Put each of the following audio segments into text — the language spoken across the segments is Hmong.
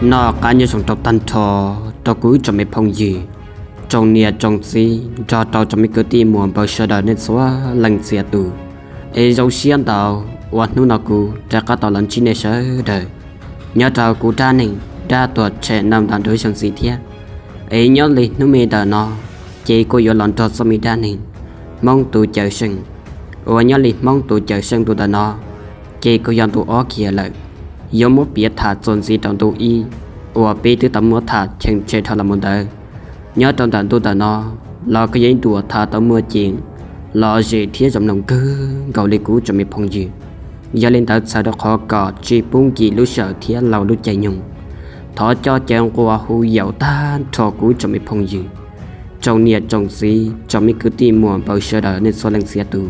Noj qab nyob zoo rau tag nrho rau kuv tsoom me phooj ywg, tsoom niam tsoom txiv nrog rau tsoom me kwv tij muam npawg sawv daws nej txhua leej txhia tus. Es zoo siab ntau uas hnub no kuv rov qab tau los ntsib nej sawv daws nyob rau kuv dab neeg Dab Tuam Tshem Naj Ntaj Nruab Xyooj Xim thiab. Es nyob li hnub me ntawm no, ces kuj yuav los nrog txoj me dab neeg Hmoob tus Cawm Seej, uas nyob li Hmoob tus Cawm Seej ntu ntawm no, ces kuj yog ntu ob kiag lawm, yuav muab piav tham txuas ntxiv rau ntu ib uas peb twb tau muab tham cheem tseg dhau los mus ntawd. Nyob rau ntawm ntu ntawm no los kuj yog ib ntu uas tham tau muaj ceem lom zem thiab zoo mloog kawg nkaus li kuv tsoom me phooj ywg. Yog li ntawd txhawm rau qhov kom tsis pub nkim lub sij hawm thiab laug lub caij nyoog, thov coj caw nqua hu yaum tag nrho kuv tsoom me phooj ywg, tsoom niam tsoom txiv tsoom me kwv tij muam npawg sawv daws nej txhua leej txhia tus,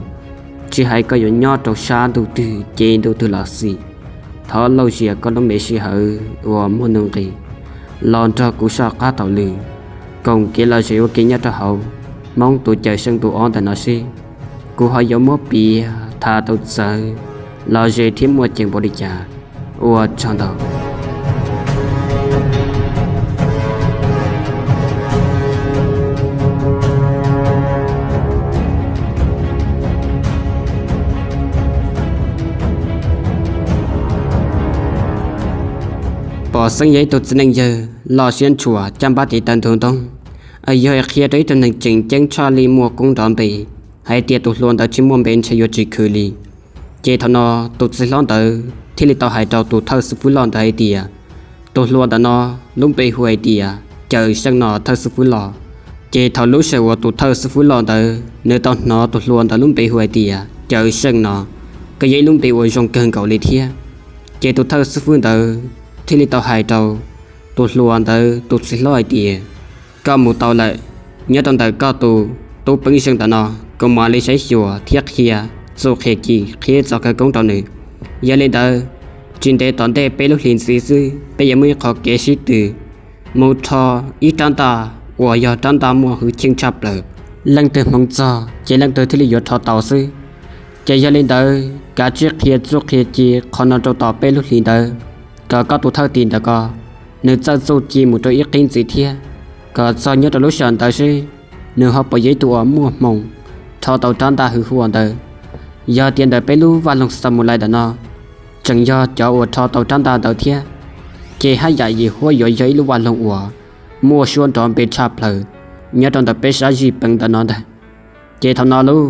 tsis hais koj yuav nyob rau sab ntuj twg ces ntuj twg los xij, thov lauj zias koj lub me sij hawm uas muaj nuj nqis los nrog kuv soj qab taug lw koom kev lom zem ua ke nyob rau hauv Hmoob tus Cawm Seej ntu ob ntawm no seb kuv ho yuav muab piav tham tau txawv lom zem thiab muaj ceem npaum li cas. Ua tsaug ntau. Pom xeeb yog ib tug txiv neej yawg loj siab ntshua caj npab tiv taw ntug ntoo, yog qhia rau ib tug neeg tseem ceeb tshaj li muaj koob nrov npe hais tias tus hluas ntawd tsis muaj npe ntshe yuav tsis khwv li. Ces thaum no tus txiv hlob ntawd thiaj li tau hais rau tus thawj xib fwb loj ntawd hais tias, tus hluas ntawm no lub npe hu hais tias Cawm Seej no thawj xib fwb loj. Ces thaum lub sij hawm uas tus thawj xib fwb loj ntawd nws tau hnov tus hluas ntawd lub npe hu hais tias Cawm Seej no, koj yog ib lub npe uas zoo kawg nkaus li thiab. Ces tus thawj xib fwb ntawd thiaj li tau hais rau tus hluas ntawd tus txiv hlob hais tias, koj mus tau lawm, nyob rau ntawm koj tus tub peeb zeej ntawm no kuv mam li saib xyuas thiab qhia txuj qhia ci qhia txoj khawv koob rau nws. Yog li ntawd, tsis ntev tom ntej peb lub hlis ntxiv xwb peb yuav muaj ib qho kev sib tw mus rho ib rab ntaj uas yog rab ntaj muaj hwj chim tshaj plaws. Leej twg hmoov txog ces leej twg thiaj li yuav rho tau xwb. Ces yog li ntawd kav tsij qhia txuj qhia ci qhov no rau tom peb lub hlis ntawd, kom koj tus thawj tim ntawm ko nws txawj txuj ci mus rau ib qib ntxiv thiab, kom txog nyob rau lub sij hawm ntawd seb nws ho puas yog ib tug uas muaj hmoo rho tau rab ntaj hwv huam ntawd. Yog tias ntawm peb lub vaj loog Xamulais ntawm no tseem yog cov uas rho tau rab ntaj ntawd thiab, ces haj yam yim huab yuav yog ib lub vaj loog uas muaj suab nrov npe tshaj plaws nyob rau ntawm peb sab zij peev ntawm no ntag. Ces thaum no lauj,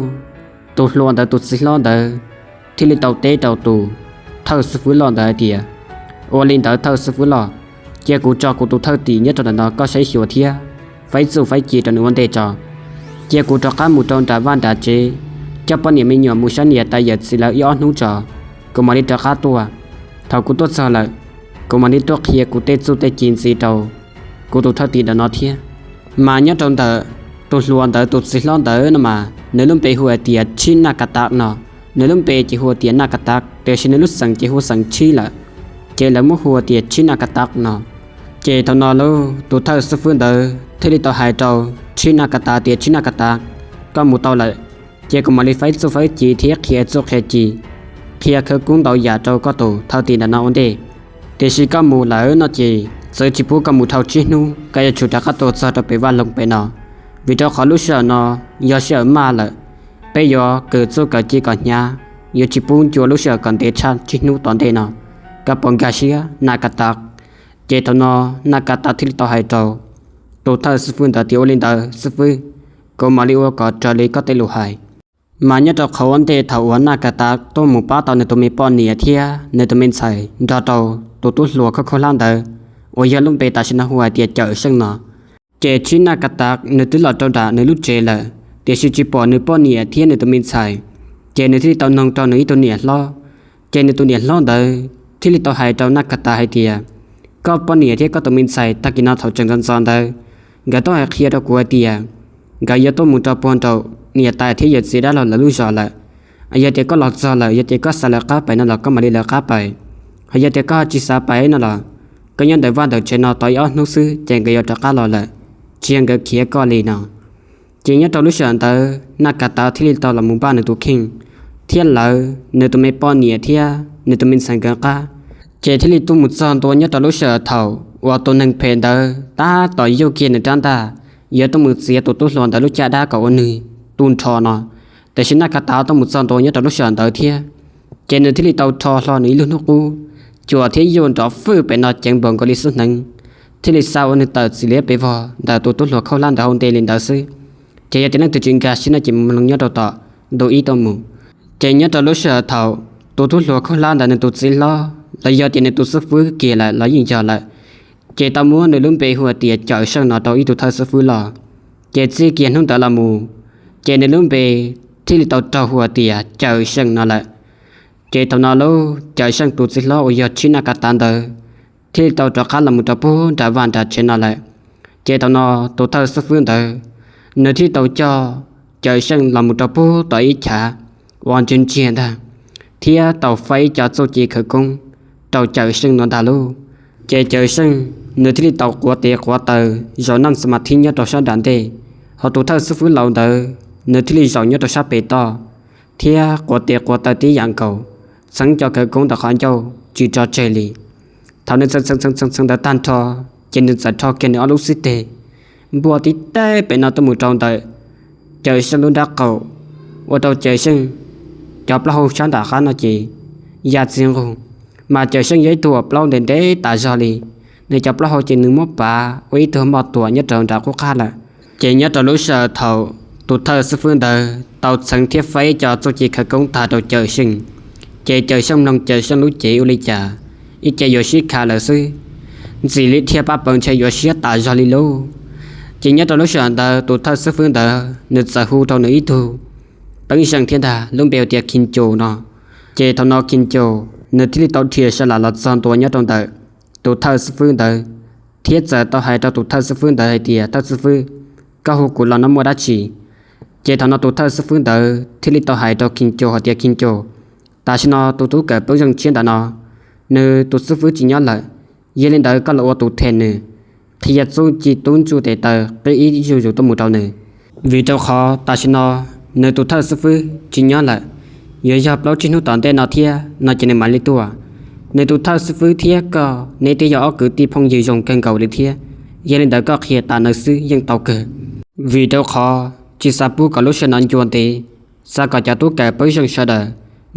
tus hluas ntawd tus txiv hlob ntawd thiaj li tau teb rau tus thawj xib fwb loj ntawd hais tias, ua li ntawd thawj xib fwb loj, cia kuv tso kuv tus thawj tim nyob rau ntawm no koj saib xyuas thiab faib txuj faib ci rau nws ua ntej tso. Cia kuv rov qab mus rau nram vaj nram tsev, coj poj niam me nyuam mus saib niam tais yawm txiv lawv ib ob hnub tso, kuv mam li rov qab tuaj. Thaum kuv tuaj txog lawm, kuv mam li tuaj qhia kuv tej txuj tej ci ntxiv rau kuv tus thawj tim ntawm no thiab. Mas nyob rau ntawm tus hluas ntawd tus txiv hlob ntawd no mas nws lub npe hu hais tias Tshib Naj Ka Tav no. Nws lub npe ces hu tias Naj Ka Tav, tiam sis nws lub xeem ces hu xeem Tshib lawm, ces lawv muab hu tias Tshib Naj Ka Tav no. Ces thaum no lauj, tus thawj xib fwb ntawd thiaj li tau hais rau Tshib Naj Ka Tav tias, Tshib Naj Ka Tav, koj mus tau lawm, cia kuv mam li faib txuj faib ci thiab qhia txuj qhia ci, qhia khawv koob ntau yam rau koj tus thawj tim ntawm no ua ntej. Tiam sis koj mus lawm no ces txawm tsis pub koj mus dhau tsib hnub, koj yuav tsum rov qab tuaj txog rau pem vaj loog pem no, vim rau qhov lub sij hawm no yog sij hawm maj lawm. Peb yuav kawm txuj kawm ci kom hnyav, yuav tsis pub ncua lub sij hawm kom ntev tshaj tsib hnub tom ntej no. Koj puas nkag siab, Naj Ka Tav? Ces thaum no Naj Ka Tav thiaj li tau hais rau tus thawj xib fwb ntawd tias, ua li ntawd xib fwb, kuv mam li ua kom raws li koj tej lus hais. Mas nyob rau qhov ua ntej thaum uas Naj Ka Tav tuaj mus pab tau nws tus me poj niam thiab nws tus me ntxhais nrog rau tus tub hluas khaub khaub hlab ntawd, uas yog lub npe tam sim no hu hais tias Cawm Seej no, ces Tshib Naj Ka Tav nws twb los rau nram nws lub tsev lawm, tiam sis tsis pom nws poj niam thiab nws tus me ntxhais. Ces nws thiaj li tau noog rau nws ib tug niam hlob, ces nws tus niam hlob ntawd thiaj li tau hais rau Naj Ka Tav hais tias, koj poj niam thiab koj tus me ntxhais tag kis no thaum tseem ntxov ntxov ntawd, nkawd twb hais qhia rau kuv hais tias nkawd yuav tuaj mus rau puag nraum niam tais thiab yawm txiv dab laug lawv lub zos lawm. Yog tias koj los txog lawm, yog tias koj xav lawv qab pais no los koj mam li lawv qab pais, ho yog tias koj ho tsis xav pais no los koj nyob ntawm vaj ntawm tsev no tos ib ob hnub xwb ces nkawd yuav rov qab los lawm, tsis yog nkawd khiav koj li no. Ces nyob rau lub sij hawm ntawd Naj Ka Tav thiaj li tau los mus npaj nws tus kheej thiab lawv nws tus me poj niam thiab nws tus me ntxhais nkawd qab, ces thiaj li tuaj mus txog ntua nyob rau lub sij hawm thaum uas tus neeg phem ntawd tab tom yuj kiag nws rab ntaj, yuav tuaj mus txiav tus tub hluas ntawd lub caj dab kom ua nws tu nrho no. Tiam sis Naj Kas Tas tuaj mus txog ntua nyob rau lub sij hawm ntawd thiab, ces nws thiaj li tau rho hlo nws ib lub hnub qub, cuam thiab yuj nrov fwj pem no ceev npaum nkaus li xub hneev, thiaj li xa ua nws tawm txim liab pes vog ntawm tus tub hluas khaub hlab ntawd hauv ntej li ntawd xwb. Ces yog tias leej twg tsis nkag siab no ces mus mloog nyob rau tom ntu ib tuaj mus. Ces nyob rau lub sij hawm thaum tus tub hluas khaub hlab ntawd nws tus txiv hlob los yog tias nws tus xib fwb kiag lawm los yeej yog lawm, ces tau muab nws lub npe hu tias Cawm Seej no rau ib tug thawj xib fwb los. Ces txij kiag hnub ntawd los mus, ces nws lub npe thiaj li tau raug hu tias Cawm Seej no lawm. Ces thaum no lub Cawm Seej tus txiv hlob uas yog Tshib Naj Kas Tas ntawd thiaj li tau rov qab los mus rau puag nram vaj nram tsev no lawm. Ces thaum no tus thawj xib fwb ntawd, nws thiaj tau coj Cawm Seej los mus rau puag tom ib chav uas ntsiag ntsiag ntag, thiab tau faib ib co txuj ci khawv koob rau Cawm Seej no ntag lauj. Ces Cawm Seej nws thiaj li tau quav tes quav taw zaum noj xas mas thib nyob rau sab nram ntej, hos tus thawj xib fwb laus ntawd nws thiaj li zaum nyob rau sab pem toj, thiab quav tes quav taw tib yam nkaus, txheev cov khawv koob ntawm qhov ncauj tsis tso tseg li. Thaum nws txheev txheev txheev txheev ntawd tag nrho, ces nws txawm rho kiag nws ob lub xib teg npuaj tib teg pem no tuaj mus rau ntawm Cawm Seej lub nrab qaum, ua rau Cawm Seej cov plaub hau sab nram qab no ces ya txiv nqug. Mas Cawm Seej yog ib tug uas plaub ntev ntev tas zog li, nws cov plaub hau ces nws muab pav ua ib tug moj tuam nyob rau nram qub qab lawm. Ces nyob rau lub sij hawm thaum tus thawj xib fwb ntawd tau txheev thiab faib ib co txuj ci khawv koob tag rau Cawm Seej, ces Cawm Seej mloog Cawm Seej lub cev ua li cas ib ce yuav sib kha lawm xwb, ntxim li dhia paj paws ntshe yuav siab tas zog li lauj. Ces nyob rau lub sij hawm ntawd tus thawj xib fwb ntawd nws txawm hu rau nws ib tug peeb zeej thiab ntag, lub npe hu tias Khis Cus no. Ces thaum no Khis Cus nws thiaj li tau dhia sawv lam los txog ntua nyob rau ntawm tus thawj xib fwb ntawd, thiab txawm tau hais rau tus thawj xib fwb ntawd hais tias, Thawj xib fwb, koj hu kuv los no muaj dab tsi? Ces thaum no tus thawj xib fwb ntawd thiaj li tau hais rau Khis Cus hais tias, Khis Cus, tam sim no tus tub kawm peeb zeej tshiab ntawm no, nws tus xib fwb tsis nyob lawm. Yog li ntawd koj los ua tus them nws, qhia txuj ci tub ntsuj tes taw qib ib zuj zus tuaj mus rau nws. Vim rau qhov tam sim no nws tus thawj xib fwb tsis nyob lawm, yuav yog plaub tsib hnub tom ntej no thiab no ces nws mam li tuaj. Nws tus thawj xib fwb thiab koj neb twb yog ob kwv tij phooj ywg zoo kawg nkaus li thiab, yog li ntawd koj qhia tas nws xwb yeej tau kawg. Vim rau qhov tsis xav pub kom lub sij hawm no ncua ntev, xav kom cov tub kawm peeb zeej sawv daws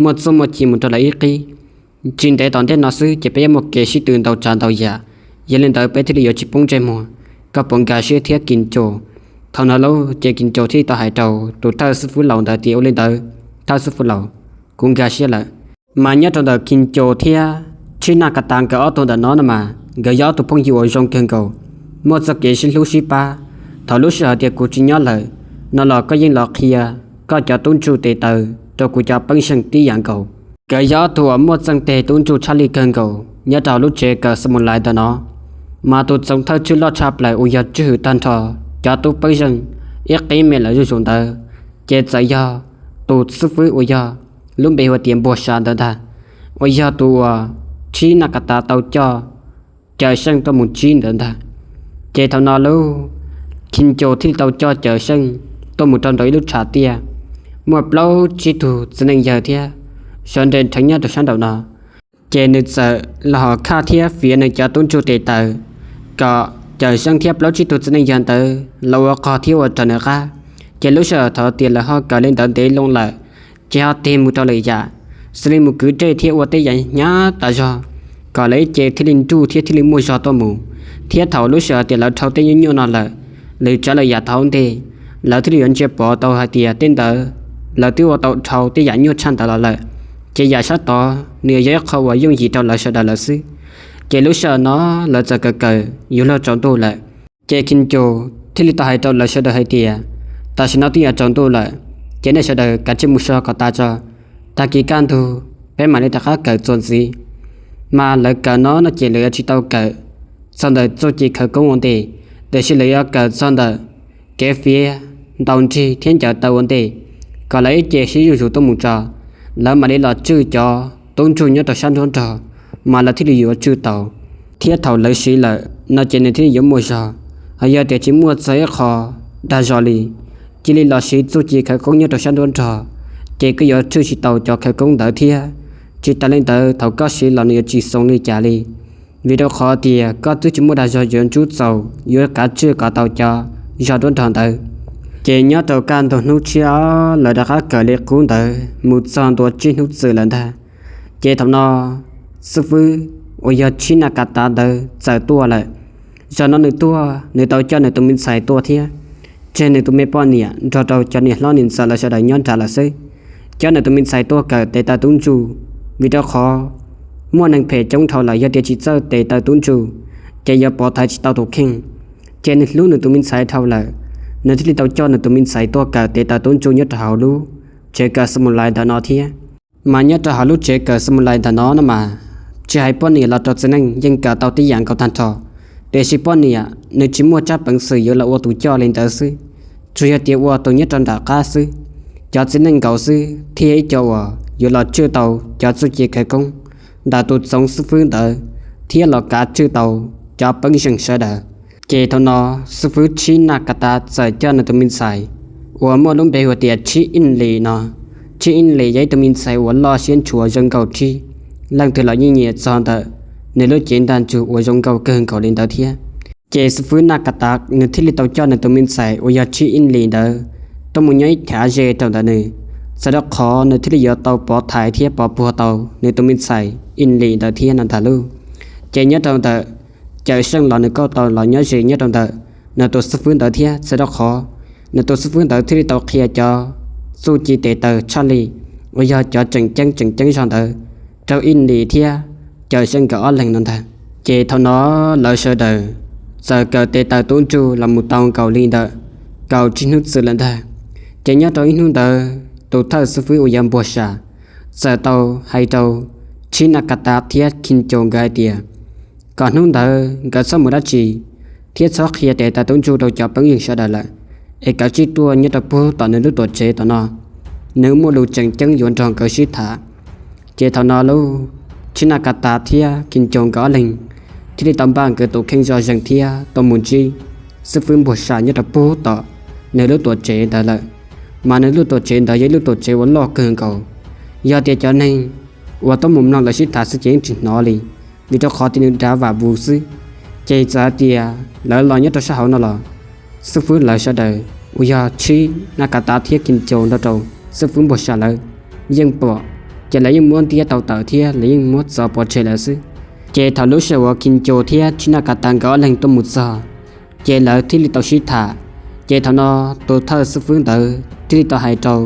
muaj txuj muaj ci mus rau lawv ib qib. Tsis ntev tom ntej no xwb ces peb yuav muaj kev sib tw ntau tsav ntau yam, yog li ntawd peb thiaj li yuav tsis poob ntsej muag. Koj puas nkag siab thiab Khis Cus? Thaum no lauj ces Khis Cus thiaj li tau hais rau tus thawj xib fwb laus ntawd tias, Ua li ntawd, thawj xib fwb laus, kuv nkag siab lawm. Mas nyob rau ntawm Khis Cus thiab Tshib Naj Kas Tas nkawd ob tug ntawm no no mas nkawd yog ob tug phooj ywg uas zoo kawg nkaus, muaj txoj kev sib hlub sib pab. Thaum lub sij hawm tias kuv tsis nyob lawm no los koj yeej los qhia koj cov tub ntsuj tes taw rau kuv cov peeb zeej tib yam nkaus. Nkawd yog ob tug uas muaj txeej teg tub ntsuj tshaj lij kawg nkaus nyob rau lub tsev kawm Xamus Lais ntawm no. Mas tus txoov thawj tswj loj tshaj plaws uas yog tswj hwm tag nrho cov tub peeb zeej ib qib me lawm zuj zus ntawd, ces txawm yog tus xib fwb uas yog lub npe hu tias Npuag Sa ntawd ntag, uas yog tus uas Tshib Naj Kas Tas tau coj Cawm Seej tuaj mus ntsib ntawd ntag. Ces thaum no lub Khis Cus thiaj li tau coj Cawm Seej tuaj mus rau nraum ib lub tshav tiaj, muaj plaub tsib tug txiv neej yawg thiab sawv nres nrheev nyob rau sab nraum no. Ces nws txawm los hom khaj thiab fiav nws cov tub ntsuj tes taw kom Cawm Seej thiab plaub tsib tug txiv neej yawg ntawd los ua qog thiab ua raws nws qab. Ces lub sij hawm thaum tias lawv ho kawm li ntawd ntev loo lawm, ces ho tig mus rau lwm yam, xws li mus kwv dej thiab ua tej yam hnyav tas zog, kom lawv ib ce thiaj li nruj thiab thiaj li muaj zog tuaj mus. Thiab thaum lub sij hawm tias lawv dhau tej nyuaj nyuaj no lawm, lwm tsav lwm yam tau ntej, lawv thiaj li yuav ntsia pom tau hais tias tej ntawd lawv twb ua tau dhau tej yam nyuaj tshaj ntawd los lawm. Ces yam sab tod nws yog ib qho uas yooj yim rau lawv sawv daws lawm xwb. Ces lub sij hawm no lawv txawm kawm kawm yuav luag tsaus ntuj lawm. Ces Khis Cus thiaj li tau hais rau lawv sawv daws hais tias, Tam sim no twb yuav tsaus ntuj lawm, ces nej sawv daws kav tsij mus so kom tas tso. Tag kis kaj ntug peb mam li rov qab kawm txuas ntxiv. Mas lawv kawm no no ces lawv yuav tsis tau kawm txog ntawm txuj ci khawv koob ua ntej, tiam sis lawv yuav kawm txog ntawm kev fiav ntaus nrig thiab ncaws taw ua ntej, kom lawv ib ce sib zuj zus tuaj mus tso, lawv mam li los tswj cov tub ntsuj nyob rau sab nruab nrog, mas lawv thiaj li yuav tswj tau. Thiab thaum lawv siv lawm no ces nws thiaj li yuav muaj zog. Ho yog tias tsis muaj txog ib qho dag zog li, cia li los siv txuj ci khawv koob nyob rau sab nruab nrog, ces koj yuav tswj tsis tau cov khawv koob ntawd thiab. Tsis tas li ntawd thaum koj siv los nws yuav tsis xoo li cas li. vim rau qhov tias koj twb tsis muaj dag zog yuav ntsub txaus yuav kav tswj kom tau cov zog duab nrog ntawd. Ces nyob rau kaj ntug hnub tshiab lawv rov qab kawm li qub ntawd mus txog ntua tsib hnub txwm lawm ntag. Ces thaum no xib fwb uas yog Tshib Naj Kas Tav ntawd txawm tuaj lawm. Zaum no nws tuaj nws tau coj nws tus me ntxhais tuaj thiab, tseg nws tus me poj niam nrog rau cov niam hlob niam ntxawm lawv sawv daws nyob nrad lawm xwb. Coj nws tus me ntxhais tuaj kawm tes taw tub ntsuj, vim rau qhov muaj neeg phem coob dhau lawm, yog tias tsis txawj tes taw tub ntsuj ces yuav pov thaiv tsis tau tus kheej. Ces nws hlub nws tus me ntxhais dhau lawm, nws thiaj li tau coj nws tus me ntxhais tuaj kawm tes taw tub ntsuj nyob rau hauv lub tsev kawm Xamus Lais ntawm no thiab. Mas nyob rau hauv lub tsev kawm Xamus Lais ntawm no no mas, tsis hais poj niam los rau txiv neej yeej kawm tau tib yam nkaus tag nrho. Tiam sis poj niam nws tsis muaj tsab peev xwm yuav los ua tus coj li ntawd xwb, tsuas yog tias ua tus nyob rau nram qab xwb. Cov txiv neej nkaus xwb thiaj ib co uas yuav los tswj tau cov txuj ci khawv koob ntawm tus txoov xib fwb ntawd thiab los kav tswj tau cov peev xeem sawv daws. Ces thaum no xib fwb Tshib Naj Kas Tav txawm coj nws tus me ntxhais uas muaj lub npe hu tias Tshib Ib Lis no. Tshib Ib Lis yog ib tug me ntxhais uas loj siab ntshua zoo nkauj tshib, leej twg los yeej nyiam txog ntawm nws lub cev ntaj ntsug uas zoo nkauj kawg nkaus li ntawd thiab. Ces xib fwb Naj Kas Tav nws thiaj li tau coj nws tus me ntxhais uas yog Tshib Ib Lis ntawd tuaj mus nyob ib chav ze rau ntawm nws, txawm rau qhov nws thiaj li yuav tau pov thaiv thiab pov puag tau nws tus me ntxhais Ib Lis ntawd thiab no ntag lauj. Ces nyob rau ntawm Cawm Seej los nws kuj tau los nyob ze nyob rau ntawm nws tus xib fwb ntawd thiab, txawm rau qhov nws tus xib fwb ntawd thiaj li tau qhia cov txuj ci tes taw tshaj li uas yog cov tseem ceeb tseem ceeb zog ntawd rau Ib Lis thiab Cawm Seej nkawd ob leeg no ntag. Ces thaum no lawv sawv daws txawm kawm tes taw tub ntsuj los mus tau nkaus li ntawm kaum tsib hnub txwm lawm ntag. Ces nyob rau ib hnub ntawd tus thawj xib fwb uas yog Npuag Sam txawm tau hais rau Tshib Naj Kas Tav thiab Khis Cau nkawd hais tias kom hnub ntawd nkawd txhob mus dab tsi thiab txhob qhia tes taw tub ntsuj rau cov peev xeem sawv daws lawm, es kawm tsij tuaj nyob rau puag tom nws lub tuam tsev tom no, nws muaj lus tseem ceeb yuav nrog nkawd sib tham. Ces thaum no lub Tshib Naj Kas Tav thiab Khis Cau nkawd ob leeg thiaj li tau npaj nkawd tus kheej zoj zeeg thiab tuaj mus ntsib xib fwb Npuag Sam nyob rau puag tom nws lub tuam tsev ntawd lawm. Mas nws lub tuam tsev ntawd yog ib lub tuam tsev uas loj kawg nkaus, yog tias cov neeg uas tuaj mus mloog lawv sib tham xwb ces yeej tsis hnov li, vim rau qhov tias nws dav vam vus xwb. Ces txawm hais tias lawv los nyob rau sab hauv no los xib fwb lawv sawv daws uas yog Tshib Naj Kas Tav thiab Khis Cau nrog rau xib fwb Npuag Sam lawv yeej pom, ces lawv yeej muab ntiab tau tawm thiab lawv yeej muab txov pov tseg lawm xwb. Ces thaum lub sij hawm uas Khis Cau thiab Tshib Naj Kas Tav nkawd ob leeg tuaj mus txog, ces lawv thiaj li tau sib tham. Ces thaum no tus thawj xib fwb ntawd thiaj li tau hais rau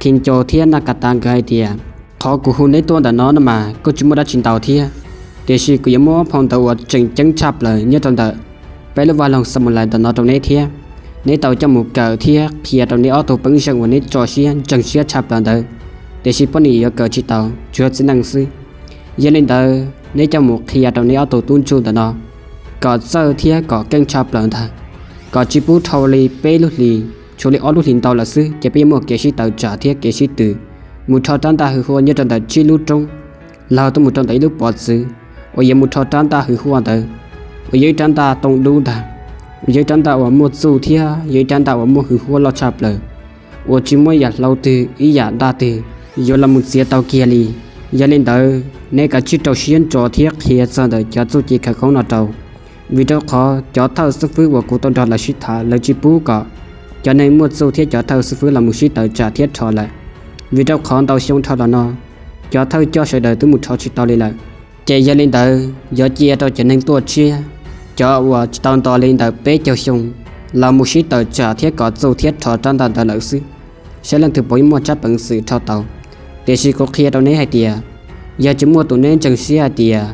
Khis Cau thiab Naj Kas Tav nkawd hais tias, qhov kuv hu neb tuaj ntawm no no mas kuj tsis muaj dab tsi ntau thiab, tiam sis kuv yuav muab phau ntawv uas tseem ceeb tshaj plaws nyob rau ntawm peb lub vaj loog Xamus Lais ntawm no rau neb thiab. Neb tau coj mus kawm thiab qhia rau neb ob tug peev xeem uas neb tso siab ntseeg siab tshaj plaws ntawd, tiam sis poj niam yuav kawm tsis tau, tsuas yog txiv neej xwb. Yog li ntawd neb coj mus qhia rau neb ob tug tub ntsuj ntawm no kom txawj thiab kom keej tshaj plaws ntag, kom tsis pub dhau li peb lub hlis, tshuav li ob lub hlis ntau lawm xwb ces peb yuav muaj kev sib tawm tsam thiab kev sib tw mus rho rab ntaj hwv huaj nyob rau ntawm tsib lub roob, laug tuaj mus rau ntawm ib lub pov txwv uas yuav mus rho rab ntaj hwv huaj ntawd, uas yog ib rab ntaj tooj dub ntag, uas yog ib rab ntaj uas muaj txuj thiab yog ib rab ntaj uas muaj hwv huaj loj tshaj plaws, uas tsis muaj yam hlau twg ib yam ntaj twg yuav los mus txiav tau kiag li. Yog li ntawd neb kav tsij rau siab ntso thiab qhia txog ntawm cov txuj ci khawv koob no rau, vim rau qhov cov thawj xib fwb uas kuv tau nrog lawv sib tham lawv tsis pub kom cov neeg muaj txuj thiab cov thawj xib fwb los mus sib tawm tsam thiab rho lawm, vim rau qhov ntau xyoo dhau los no cov thawj coj sawv daws twb mus rho tsis tau li lawm. Ces yog li ntawd yuav cia rau cov neeg tuaj tshiab, cov uas tsis tau nto li ntawm peb caug xyoo, los mus sib tawm tsam thiab kom txuj thiab rho rab ntaj ntawd lawm xwb, saib leej twg puas muaj tsab peev xwm rho tau. Tiam sis kuv qhia rau neb hais tias, yog tsis muaj tus neb ntseeg siab hais tias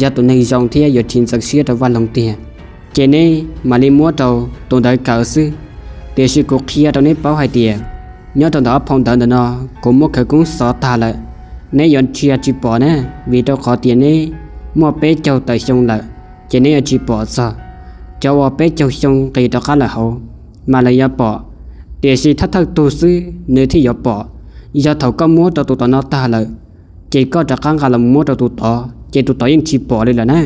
yog tus neeg zoo thiab yuav tsis ntxeev siab rau vaj loog tiag, ces neb mam li muab rau tus ntawd kawm xwb. Tiam sis kuv qhia rau neb paub hais tias, nyob rau ntawm ob phau ntawv ntawm no, kuv muab khawv koob xov tag lawm, neb yuav ntsia tsis pom na, vim rau qhov tias neb muaj peb caug tawm xyoo lawm, ces neb yuav tsis pom txog. Cov uas peb caug xyoo nqis rov qab lawm hauv, mas lawv yuav pom, tiam sis thawj thawj tug xwb nws thiaj yuav pom. Yog thaum koj muab rau tus tom no tag lawm, ces koj rov qab nqa los muab rau tus tod, ces tus tod yeej tsis pom li lawm na.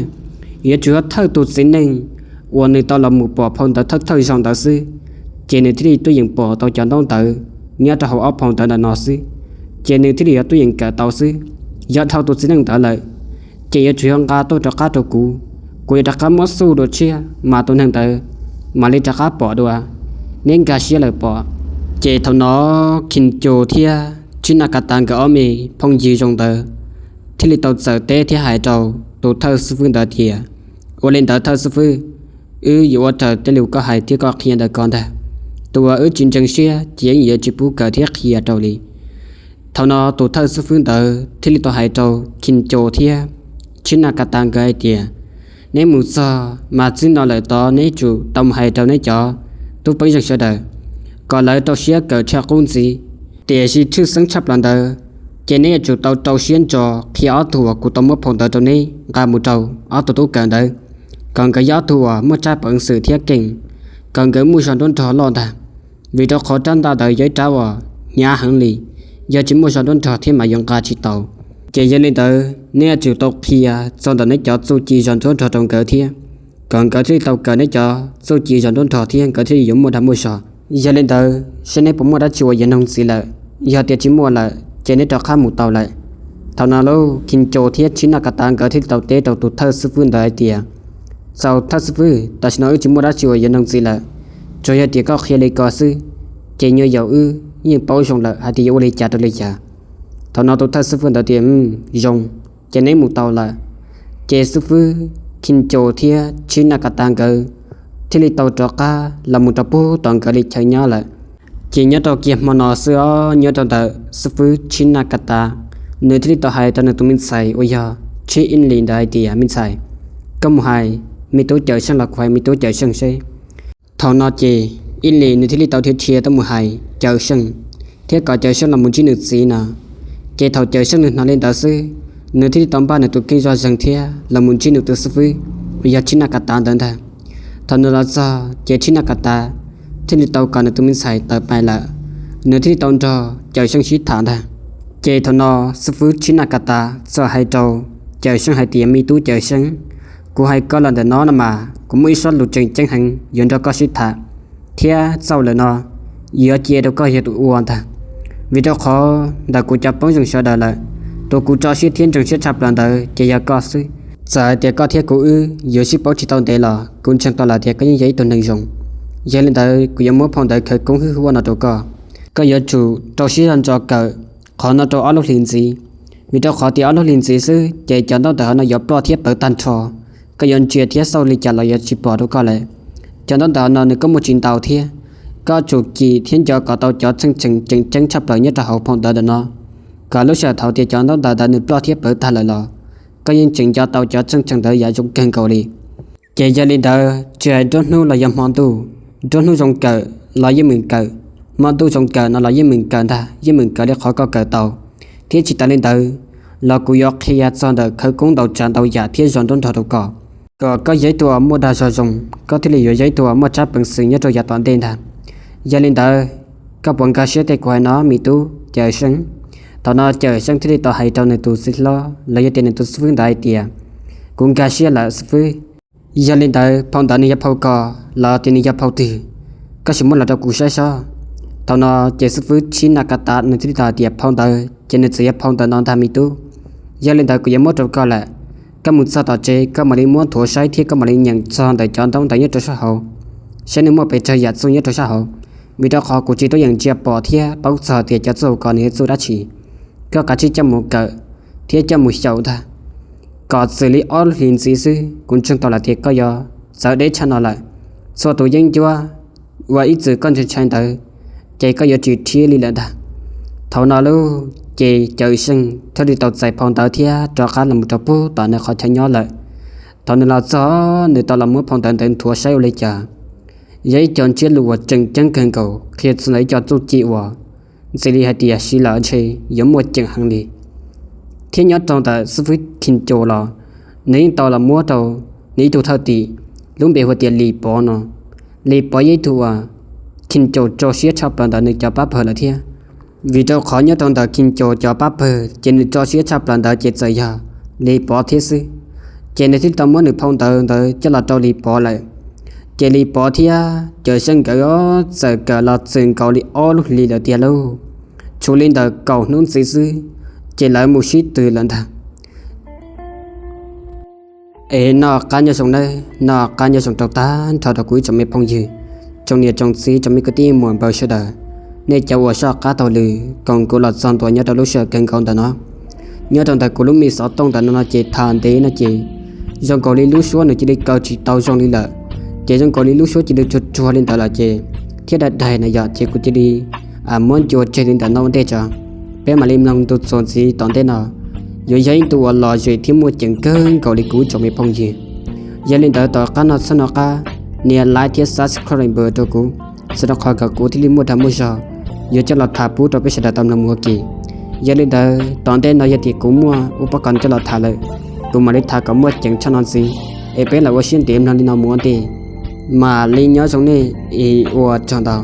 Yuav tsum yog thawj tus txiv neej uas nws tau los mus pom phau ntawv thawj thawj zaug ntawd xwb, ces nws thiaj li tuaj yeem pom tau cov ntaub ntawv nyob rau hauv ob phau ntawv ntawm no xwb, ces nws thiaj li yuav tuaj yeem kawm tau xwb. Yog dhau tus txiv neej ntawd lawm, ces yuav tsum yog nqa tuaj rov qab rau kuv. Kuv yuav rov qab muab xuj dua tshiab mas tus neeg ntawd mam li rov qab pom dua. Neb nkag siab lawm pom. Ces thaum no Khin Cu thiab Tshib Naj Kas Tas nkawd ob me phooj ywg zoo ntawd thiaj li tau txawm teb thiab hais rau tus thawj xib fwb ntawd tias, ua li ntawd thawj xib fwb, wb yuav ua raws tej lus koj hais thiab koj qhia ntawd ko ntag. Tus uas wb tsis ntseeg siab ces yeej yuav tsis pub kawm thiab qhia rau li. Thaum no tus thawj xib fwb ntawd thiaj li tau hais rau Khin Cu thiab Tshib Naj Kas Tas nkawd hais tias, neb mus txog mas txij no lawm tod neb tsum tau mus hais rau neb cov tub peeb zeej sawv daws kom lawv rau siab kawm tshaj qub ntxiv. Tiam sis tshwj xeeb tshaj plaws ntawd ces neb yuav tsum tau rau siab ntso qhia ob tug uas kuv tau muab phau ntawv rau neb nqa mus rau ob tug tub kawm ntawd, kom nkawd yog ob tug uas muaj tsab peev xwm thiab keej, kom nkawd muaj zog nruab nrog loj ntag. Vim rau qhov rab ntaj ntawd yog ib rab uas hnyav heev li, yog tsis muaj zog nruab nrog thiab mas yuav nqa tsis tau. Ces yog li ntawd neb yuav tsum tau qhia txog ntawm neb cov txuj ci zog nruab nrog rau nkawd thiab, kom nkawd thiaj li tau kawm neb cov txuj ci zog nruab nrog thiab nkawd thiaj li yuav muaj dag muaj zog. Yog li ntawd saib neb puas muaj dab tsi uas yuav nug ntxiv lawm. Yog tias tsis muaj lawm ces neb rov qab mus tau lawm. Thaum no lub Khin Cu thiab Tshib Naj Kas Tas nkawd thiaj li tau teb rau tus thawj xib fwb ntawd hais tias, txaus thawj xib fwb, tam sim no wb tsis muaj dab tsi uas yuav nug ntxiv lawm, tsuas yog tias koj qhia li ko xwb, ces nyuag yaus wb yeej paub zoo lawm hais tias yuav ua li cas rau li cas. Thaum no tus thawj xib fwb ntawd tias, zoo, ces neb mus tau lawm. Ces xib fwb Khin Cu thiab Tshib Naj Kas Tas nkawd thiaj li tau rov qab los mus rau pug tom nkawd li chaw nyob lawm. Ces nyob rau kiag hmo no xwb os, nyob rau ntawm xib fwb Tshib Naj Kas Tas, nws thiaj li tau hais rau nws tus me ntxhais uas yog Tshib Ib Lis ntawd hais tias, me ntxhais, koj mus hais me tub Cawm Seej los kuv hais me tub Cawm Seej seb. Thaum no ces Ib Lis nws thiaj li tau dhia dhia tuaj mus hais Cawm Seej, thiab kom Cawm Seej los mus ntsib nws txiv no. Ces thaum Cawm Seej nws hnov li ntawd xwb, nws thiaj li tau npaj nws tus kheej zoj zeeg thiab los mus ntsib nws tus xib fwb uas yog Tshib Naj Kas Tas ntawd ntag. Thaum nws los txog ces Tshib Naj Kas Tas thiaj li tau kom nws tus me ntxhais tawm pais lawm, nws thiaj li tau nrog Cawm Seej sib tham ntag. Ces thaum no xib fwb Tshib Naj Kas Tas txawm hais rau Cawm Seej hais tias, me tub Cawm Seej, kuv hais koj los ntawm no no mas kuv muaj ib sob lus tseem ceeb heev yuav nrog koj sib tham, thiab txaus lawm no yuav cia rau koj yog tus ua ntag. Vim rau qhov ntawm kuv cov phooj ywg sawv daws lawm, tus kuv tso siab thiab ntseeg siab tshaj plaws ntawd ces yog koj xwb. Txawm hais tias koj thiab kuv wb yuav sib paub tsis tau ntev los kuv ntseeg tau lawm tias koj yeej yog ib tug neeg zoo. Yog li ntawd kuv yuav muab phau ntawv khawv koob hwj huaj no rau koj. Koj yuav tsum rau siab zog ntso kawm qhov no rau ob lub hlis ntxiv, vim rau qhov tias ob lub hlis ntxiv xwb ces cov ntaub ntawv hauv no yuav ploj thiab pawv tag nrho. Koj yuav ntsia thiab xauj li cas los yuav tsis pom rau koj lawm. Cov ntaub ntawv hauv no nws kuj muaj tsis ntau thiab. Koj tsum cim thiab nco kom tau cov txheej tseem ceeb tshaj plaws nyob rau hauv phau ntawv ntawm no, kom lub sij hawm thaum tias cov ntaub ntawv ntawd nws ploj thiab pawv tag lawm los koj yeej tseem nco tau cov txheej tseem ntawd yam zoo kawg nkaus li. Ces yog li ntawd tsis hais nruab hnub los yog hmo ntuj, nruab hnub zoo kawm los yeej meem kawm, hmo ntuj zoo kawm no los yeej meem kawm ntag, yeej meem kawm li qhov koj kawm tau. Thiab tsis tas li ntawd los kuv yuav qhia txog ntawm khawv koob ntau tsav ntau yam thiab zog nruab nrog rau koj, kom koj yog ib tug uas muaj dag zog zoo, koj thiaj li yuav yog ib tug uas muaj tsab peev xwm nyob rau yav tom ntej ntag. Yog li ntawd, koj puas nkag siab tej kuv hais no me tub Cawm Seej? Thaum no Cawm Seej thiaj li tau hais rau nws tus txiv hlob los yog tias nws tus xib fwb ntawd hais tias, kuv nkag siab lawm xib fwb. Yog li ntawd phau ntawv nws yog phau ko los tias nws yog phau twg? Koj sim muab los rau kuv saib sob. Thaum no ces xib fwb Tshib Naj Kas Tas nws thiaj li tau hais tias, phau ntawv ces nws txawm yog phau ntawv no ntag me tub. Yog li ntawd kuv yuav muab rau koj lawm. Koj mus txog tom tsev koj mam li muab nthuav saib thiab koj mam li nyeem txog ntawm cov ntaub ntawv nyob rau sab hauv, saib nws muaj pes tsawg yam txuj nyob rau sab hauv. Vim rau qhov kuv tsis tau yeem ntsia pom thiab paub txog tias cov txuj hauv ko nws yog txuj dab tsi. Koj kav tsij coj mus kawm thiab coj mus xyaum ntag, kom txwm li ob lub hlis ntxiv xwb kuv ntseeg tau lawm tias koj yuav txawv deb tshaj no lawm. Txhua tus yeeb ncuab uas ib txwm koj ntshai ntshai ntawd ces koj yuav tsis rhiab li lawm ntag. Thaum no lub ces Cawm Seej thiaj li tau txais phau ntawv thiab rov qab los mus rau pug tom nws qhov chaw nyob lawm. Thaum nws los txog nws tau los muab phau ntawv ntawd nthuav saib ua li cas. Yog ib co ntsiab lus uas tseem ceeb kawg nkaus qhia txog ntawm ib co txuj ci uas ntxim li hais tias siv lawm ntshe yuav muaj ceem heev li. Thiab nyob rau ntawm xib fwb Khin Caum los nws yeej tau los muab rau nws ib tug thawj tim lub npe hu tias Lis Pov no. Lis Pov yog ib tug uas Khin Caum rau siab tshaj plaws ntawm nws cov pab pawg lawm thiab. Vim rau qhov nyob rau ntawm Khin Caum cov pab pawg ces nws rau siab tshaj plaws ntawd ces txawm yog Lis Pov thiab xwb. Ces nws thiaj tau muab nws phau ntawv ntawd coj los rau Lis Pov lawm. Ces Lis Pov thiab Cawm Seej nkawd txawm kawm los txwm nkaus li ob lub hlis lawm tiag lauj. Tshuav li ntawm kaum hnub ntxiv xwb ces lawv mus sib tw lawm ntag. Es noj qab nyob zoo nawb, noj qab nyob zoo rau tag nrho rau kuv ib tsoom me phooj ywg, tsoom niam tsoom txiv, tsoom me kwv tij muam npawg sawv daws. Nej cov uas soj qab taug lw koom kuv los txog ntua nyob rau lub sij hawm kawg nkaus ntawm no. Nyob rau ntawm kuv lub me xov tooj ntawm no no ces tham ntev no ces zoo nkaus li lub suab nws cia li kaw tsis tau zoo li lawm, ces zoo nkaus li lub suab cia li tsuag tsuag li ntawd lawm ces thiab daig daig no yog ces kuv cia li muab ncua tseg li ntawm no ua ntej tso. Peb mam li mloog ntu txuas ntxiv tom ntej no, yuav yog ib ntu uas lom zem thiab muaj ceem kawg nkaus li kuv tsoom me phooj ywg. Yog li ntawd tom qab no txhob nco qab nias like thiab subscribe rau kuv, txhawm rau qhov kom kuv thiaj li muaj dag muaj zog yuav coj los tham pub rau peb sawv daws tau mloog mus ua ke. Yog li ntawd tom ntej no yog tias kuv muaj ua pob kos coj los tham lawm, kuv mam li tham kom muaj ceem tshaj no ntxiv, es peb lam ua siab ntev mloog li no mus ua ntej. Mam li nyob zoo nej es ua tsaug ntau.